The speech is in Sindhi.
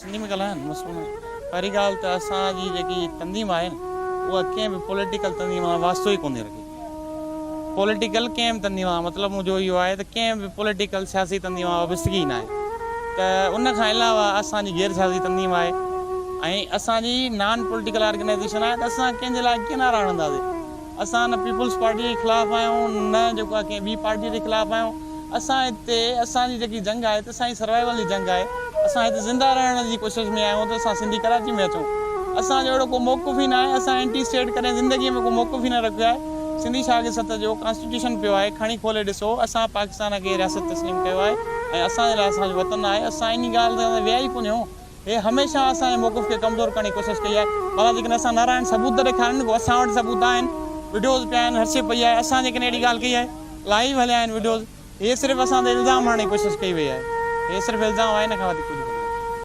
سنڌي ۾ ڳالهايان مسئلو ناهي. پهرين ڳالهه ته اسان جي جيڪي تنظيم آهي نه اها ڪنهن به پوليٽيڪل تنظيم سان واسطو ئي ڪونهي رکي. پوليٽيڪل ڪنهن به تنظيم سان مطلب منهنجو اهو آهي ته ڪنهن به پوليٽيڪل سياسي تنظيم سان وابستگي ئي ناهي ته ان کان علاوه اسان جي غير سياسي تنظيم آهي ۽ اسان جي نان پوليٽيڪل آرگنائيزيشن آهي ته اسان ڪنهن جي لاء ڪيئن نعرا هڻنداسين. اسان نه پيپلز پارٽي جي خلاف آهيون نه جيڪو آهي ڪنهن ٻي پارٽي جي خلاف آهيون اسان هتي اسان جي جيڪي جنگ آهي ته اسان جي سروائيول جي جنگ آهي اسان هتي زنده رهڻ جي ڪوشش ۾ آهيون ته اسان سنڌي ڪراچي ۾ اچون اسان جو اهڙو ڪو موقف ئي ناهي اسان اينٽي اسٽيٽ ڪڏهن زندگي ۾ ڪو موقف ئي نه رکيو آهي سنڌي شاگرد ست جو ڪانسٽيٽيوشن پيو آهي کڻي کولي ڏسو اسان پاڪستان کي رياست تسليم ڪيو آهي ۽ اسان جي لاء اسان جو وطن آهي اسان انهي ڳالهه تي ويا ئي ڪونهيون هي هميشه اسان جي موقف کي ڪمزور ڪرڻ جي ڪوشش ڪئي آهي. ڀلا جيڪڏهن اسان نعرا آهن ثبوت ته ڏيکارين نه ڪو اسان وٽ ثبوت آهن وڊيوز پيا آهن هر شي پئي آهي اسان جيڪڏهن اهڙي ڳالهه ڪئي آهي لائيو هليا آهن وڊيوز هي صرف اسان تي الزام هڻڻ جي ڪوشش ڪئي وئي آهي هي صرف الزام آهي ان کان وڌيڪ ڪجهه.